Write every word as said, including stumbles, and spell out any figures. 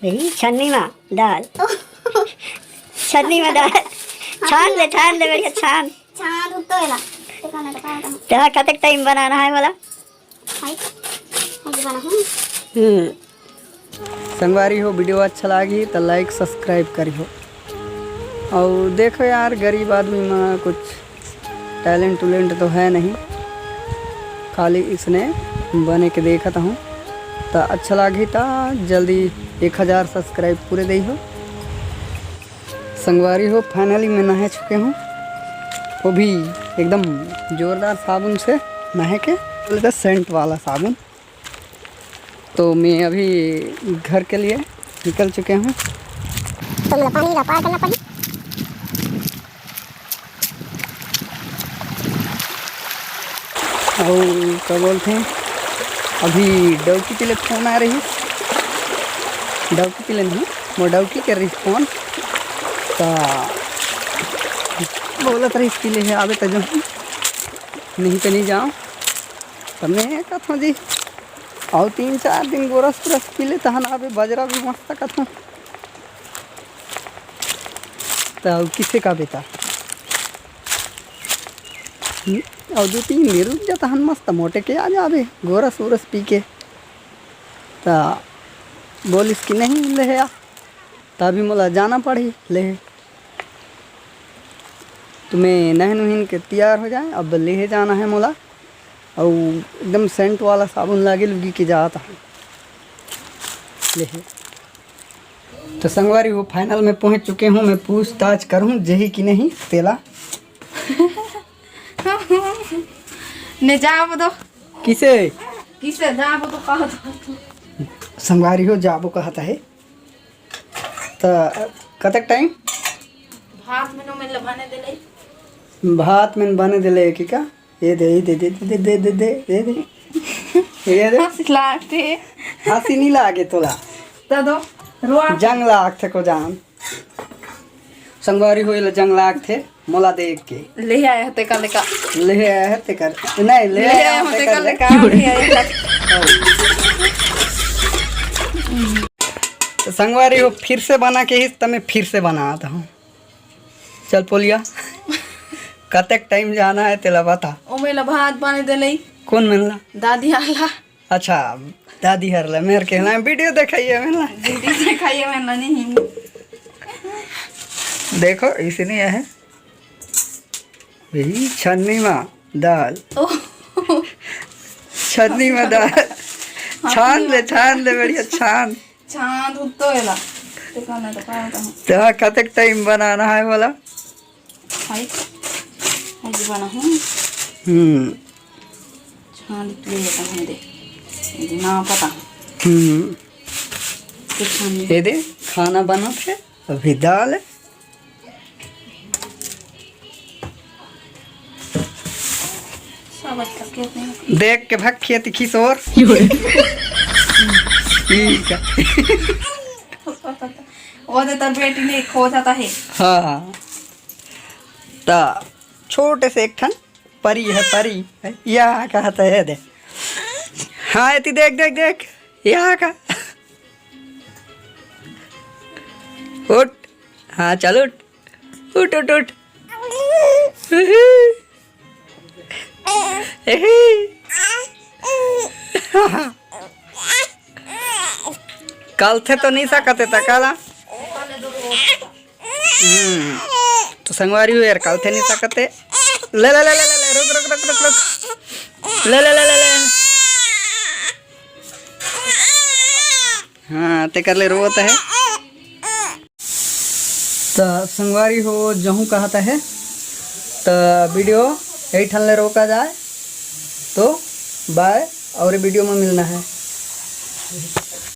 यही छन्नी मा दाल। छन्नी मा दाल। छान ले, छान ले, बढ़िया छान। छान तो एला। देखा ना, देखा ना। तेरा कतेक टाइम बनाना है बोला? हाय। हाय, बनाहूँ। हम्म। संगवारी हो, वीडियो अच्छा लागी त लाइक सब्सक्राइब करिहो। और देखो यार, गरीब आदमी में कुछ टैलेंट उलेंट तो है नहीं, खाली इसने बने के देखत हूँ। त अच्छा लागी त जल्दी एक हज़ार सब्सक्राइब पूरे दे हो। संगवारी हो, फाइनली मैं नहा चुके हूँ, वो भी एकदम जोरदार साबुन से नहा के, बोले तो सेंट वाला साबुन। तो मैं अभी घर के लिए निकल चुके हूँ। तो मतलब पानी का पार करना पड़ी। और क्या बोलते हैं, अभी डौकी के लिए फोन आ रही, डौकी के लिए नहीं, वो डौकी कर रही फोन। तो बोलत रही इसके लिए आवे तो जो, नहीं तो नहीं जाओ। तब मैं कहता हूँ जी, और तीन चार दिन गोरस पुरस पी ले, तहन आबे बजरा भी मस्त कथन। त अउ किसे का बेटा? अउ दू तीन दिन रुक जा, तहन मस्त मोटे के आ जाबे, गोरस वोरस पी के। त बोलिस कि नहीं ले आ, त अभी मोला जाना पड़ही ले। तो मैं नहन उहन के तैयार हो जाए, अब लेहे जाना है मोला। अउ एकदम सेंट वाला साबुन लागे लुगी के जात है लेहे। तो संगवारी हो, फाइनल में पहुंच चुके हूँ। मैं पूछताछ करूँ जही कि नहीं तेला। ने जाबो दो। किसे? किसे जाबो तो कहा था। संगवारी हो, जाबो कहता है। त कतक टाइम? भात में नो, में ल बने देले। भात में बने देले कि का? ये दे, ये दे, दे, दे, दे, दे, दे, दे, दे। ये दे। हंसी लागथे। हंसी नहीं लागे तोला। त दो, रुआ। जंग लागथे को जान। संगवारी हो, एला जंग लागथे। मोला देख के। ले आया है तेकर लेका। ले आया है तेकर। नहीं, ले ले आया आया हूँ हूँ तेकर तेकर लेका। लेका। ले आया है। तो संगवारी हो, फिर से बना के ही तमे फिर से बनाता हूँ। चल पोलिया, कतेक टाइम जाना है तेला बता। ओ मेला भात पानी दे नहीं। कौन मिलना? दादी आला। अच्छा, दादी हर ले मेरे के ना वीडियो दिखाइए मिलना। वीडियो दिखाइए मिलना नहीं। देखो, इसे नहीं है। यही छन्नी मा दाल। ओह। छन्नी मा दाल। छान ले, छान ले, बढ़िया छान। छान उत्तो एला। ते कहना तो पाया था। तेरा कतेक टाइम बनाना है बोला? हाय। हाय जी बना हूँ। हम्म। छान ले लेता हूँ दे। ये ना पता। हम्म। ये छान ले। ये दे, खाना बना थे, अभी दाल है। देख के भक्खिया तिखी सोर। ठीक है। वो तो तेर बेटी ने खो जाता है। हाँ। ता छोटे से एक ठन परी है, परी। या कहता है दे। हाँ, एती देख, देख, देख। या का। उठ। हाँ, चल उठ। उठ, उठ, उठ। कल थे तो नहीं सकते था, काला। हम्म, तो संगवारी हो यार, कल थे नहीं सकते। ले, ले, ले, ले, ले, ले, रुक, रुक, रुक, रुक, रुक। ले, ले, ले, ले, ले। हाँ, ते कर ले, रोवत है। त संगवारी हो, जहूँ कहत है, त वीडियो यही ठन ले रोका जाए। तो बाय, और वीडियो में मिलना है।